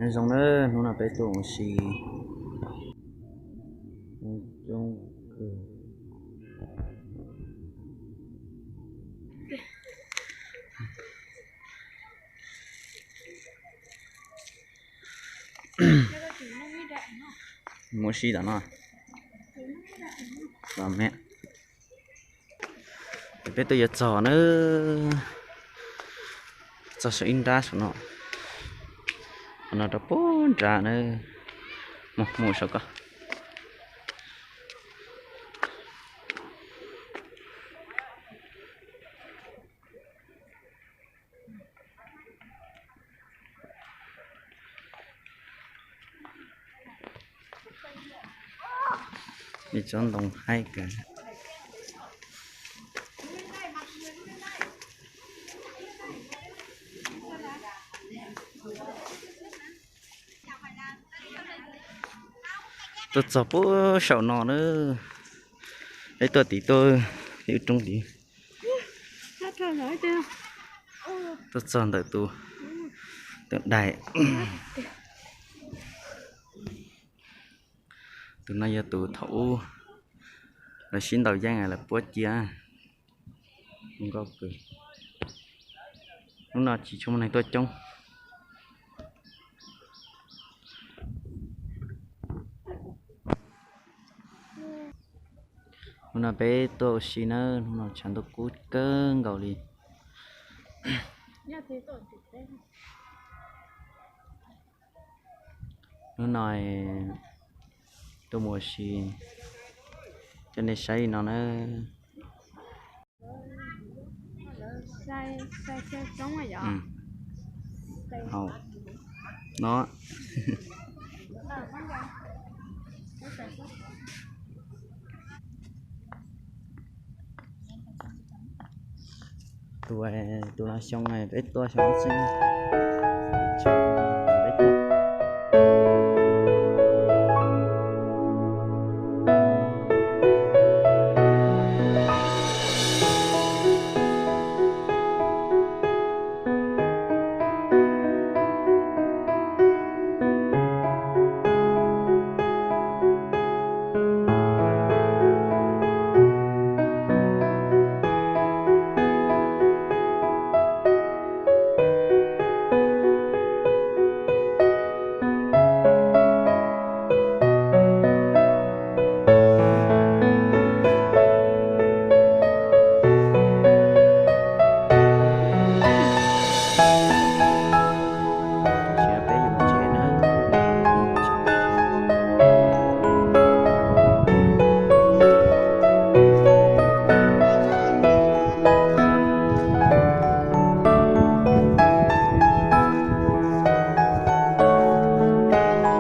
Nyob zoo nawb, hnub no peb tuaj ua si. Muab sib tom no. Peb tuaj yuav txog na, txog saum ib nrab saum no, qhov no rau puag nrad na, mus mus saum ko. Ib tsob ntoo haib kawg. Tuaj txog puag saum no na, peb tuaj tim tuaj tim ub roob tid. Tuaj txog ntawm tus, tus daim. Tus no yog tus thaum ub lawv sib ntaus yeej lawv puab cia. Nkauj kawg. Hnub no tsis tshua muaj neeg tuaj coob. Hnub no peb tuaj ua si nawb, hnub no tshav ntuj kub kawg nkaus li. Hnub no tuaj mus ua si, coj nej saib li no na. No, tus, tus no xyoo peb tuaj xyoo xwb.